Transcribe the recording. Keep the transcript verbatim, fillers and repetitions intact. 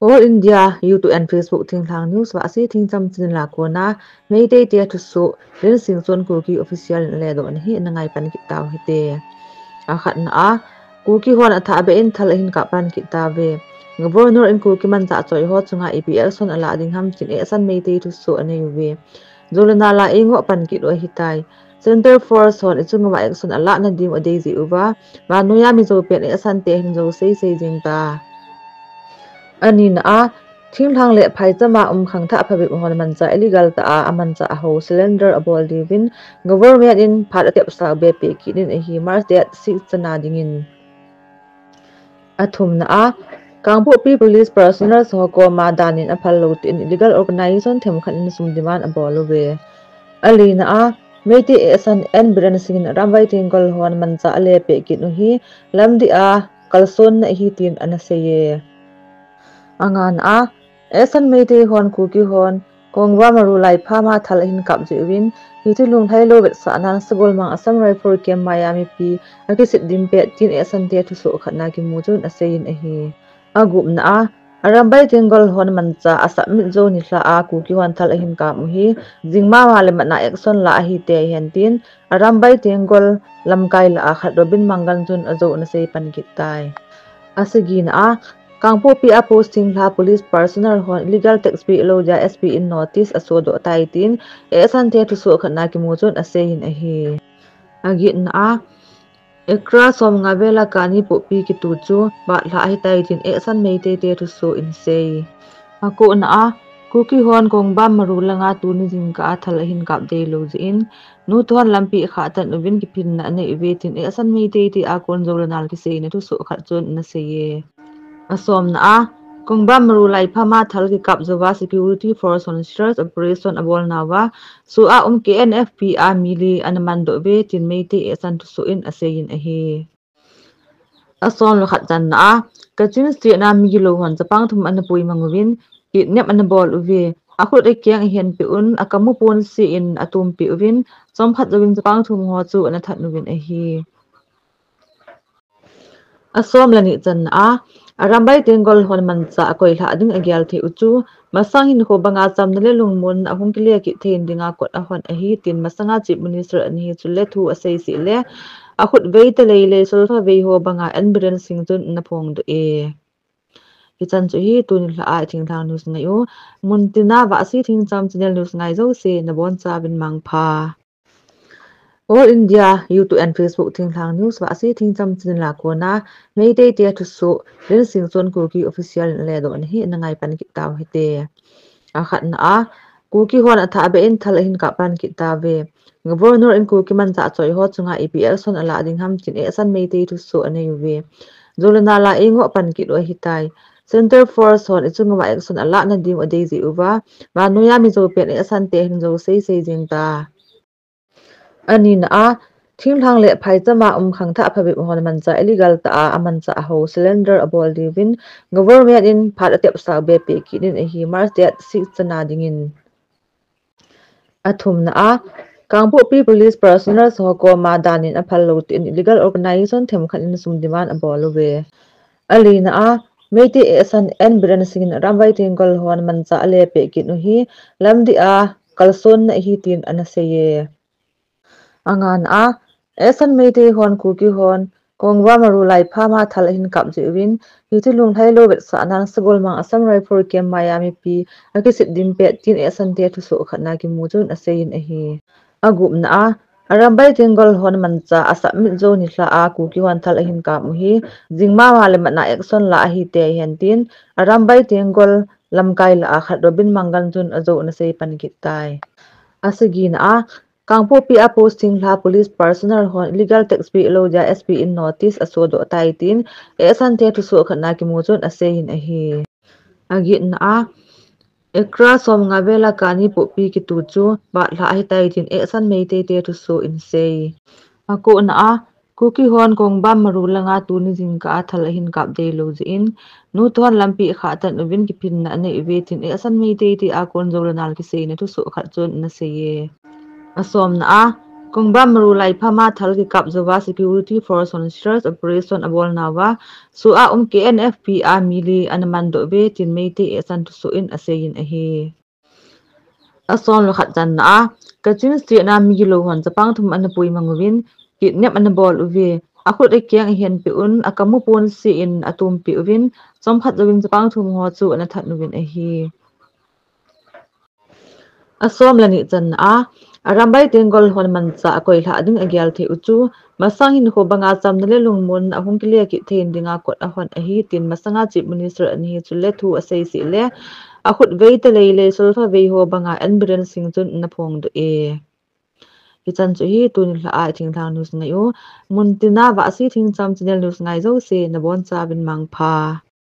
All India YouTube and Facebook thinglhang news Vahsi Thingcham channel a kona Meitei te thusoh Liansingchon Kuki official in aledoh na hi nangai pan kit tau hite. Akhatna a, Kuki hon athah beh in thal ahin kap pan kit tauve. Governor in Kuki manchah choi ho chunga ipi action alah ding ham tin ehsan Meitei thusoh anei uve. Jou le nal a eingoh pan kit u ahitai. Centre Force hon ichung uva action alah na diu adei jeh uva, vannoiya mi jou pen ehsan te hin jou seisei jing ta. Anina a, thinglhang le phaicham a um khangthah phabep hon manchah illegal tah a amanchah ho surrender abol diuvin government in phat atep sau be peh kit in ahi, March date six chana dingin. Athumna a, Kangpokpi Police personnel ho koma dan in aphal lou tin illegal organization themkhat in sum demand abol uve. Alina a, Meitei ehsan N Biren Singh in Arambai Tenggol hon manchah ale peh kit u hi lamdih a kalsonna ahi tin ana seiye. Angana a, ehsan Meitei hon Kuki hon Kongba Maru Laipha ma thal ahin kap jeh uvin, hiche lunglhai lou vetsahnan Sagolmang Assam Rifle Camp maiya mipi akisit dim pet tin ehsan te thusoh khatna kimu chun aseiyin ahi. Agupna a, Arambai Tenggol hon manchah asubmit jou nilhah a Kuki hon thal ahin kap u hi, jingma ma le matna action lah ahi te hen tin, Arambai Tenggol lamkai lah a khat Robin Mangal chun ajou na sei pan kit tai. Asagina a, Kangpokpi a posting lha police personnel hon illegal tax peh lou dia S P in notice asodoh tai tin, ehsan te thusoh khatna kimu chun aseiyin ahi. Agetna a, Acre som nga vel a kani pokpi kitu chu batlha ahitai tin ehsan Meitei te thusoh in sei. Akona a, Kuki hon Kongbam Maru langa tuni jingkah a thal ahin kap deilou jeh in, nutoh hon lampi akhah tan uvin kiphinna anei uve tin ehsan Meitei te a kon jou le nal kiseina thusoh khat chun ana seiye. Asomna a, Kongbam Maru Laipha ma thal kikap jouva security force hon search operation abolnauva, soh a um K N F P a mi li ana mandoh uve tin Meitei ehsan thusoh in aseiyin ahi. Asom le khat channa a, Kachin State na mi gilou hon chapang thum ana puimang uvin, kidnap ana bol uve. Akhut akeng ahin peh un, akamu ponse in atum peh uvin, chomkhat jouvin chapang thum ho chu ana that uvin ahi. Asom le ni channa a, Arambai Tenggol hon manchah akoilhah ding agel thei u chu, masang hinkho banga chamna le lungmonna ahung kile kit thei in dinga kot ahon ahi tin masanga Chief Minister ana hi chule thu aseisih le, akhut vei talei lei solfa vei ho banga N Biren Singh chun ana phongdoh e. Hichan chu hi tuni lha a thinglhang news ngai u. Muntina Vahsi Thingcham channel news ngai jouse nabonchauvin mangpha. All India YouTube and Facebook thinglhang news Vahsi Thingcham channel a kona Meitei te thusoh Liansingchon Kuki official in aledoh na hi nangai pan kit tau hite. Akhatna a, Kuki hon athah beh in thal ahin kap pan kit tauve. Governor in Kuki manchah choi ho chunga ipi action alah ding ham tin ehsan Meitei thusoh anei uve. Jou le nal a eingoh pan kit u ahitai. Centre Force hon ichung uva action alah na diu adei jeh uva, vannoiya mi jou pen ehsan te hin jou seisei jing ta. Anina a, thinglhang le phaicham a um khangthah phabep hon manchah illegal tah a amanchah ho surrender abol diuvin government in phat atep sau be peh kit in ahi, March date six chana dingin. Athumna a, Kangpokpi Police personnel ho koma dan in aphal lou tin illegal organization themkhat in sum demand abol uve. Alina a, Meitei ehsan N Biren Singh in Arambai Tenggol hon manchah ale peh kit u hi lamdih a kalsonna ahi tin ana seiye. Angana a, ehsan Meitei hon Kuki hon Kongbam Maru Laipha ma thal ahin kap jeh uvin, hiche lunglhai lou vetsahnan Sagolmang Assam Rifle Camp maiya mipi akisit dim pet tin ehsan te thusoh khatna kimu chun aseiyin ahi. Agupna a, Arambai Tenggol hon manchah asubmit jou nilhah a Kuki hon thal ahin kap u hi, jingma ma le matna action lah ahi te hen tin, Arambai Tenggol lamkai lah a khat Robin Mangal chun ajou na sei pan kit tai. Asagina a, Kangpokpi a posting lha police personnel hon illegal tax peh lou dia S P in notice asodoh tai tin, ehsan te thusoh khatna kimu chun aseiyin ahi. Agetna a, Acre som nga vel a kani pokpi kitu chu batlha ahitai tin ehsan Meitei te thusoh in sei. Akona a, Kuki hon Kongbam Maru langa tuni jingkah a thal ahin kap deilou jeh in, nutoh hon lampi akhah tan uvin kiphinna anei uve tin ehsan Meitei te a kon jou le nal kiseina thusoh khat chun ana seiye. Asomna a, Kongbam Maru Laipham a thal kikap jouva security force hon search operation abolnauva, soh a um K N F P a mi li ana mandoh uve tin Meitei Ehsan thusoh in aseiyin ahi. Asom le khat channa a, Kachin State a mi gilou hon chapang thum ana puimang uvin, kidnap ana bol uve, akhut akeng ahin peh un, akamu ponse in atumpeh uvin, chomkhat jouvin chapang thum ho chu ana that uvin ahi. Asom le ni channa a, Arambai Tenggol hon manchah akoilhah ding agel thei u chu, masang hinkho banga chamna le lungmon ahung kile kit thei dinga kot ahon ahi tin masanga Chief Minister ana hi chule thu aseisih le, akhut vei talei le solfa vei ho banga N Biren Singh chun ana phongdoh e. Hichan chu hi tuni lha a i thinglhang news ngai u. Muntina Vahsi Thingcham Channel news ngai jouse nabonchauvin mangpha.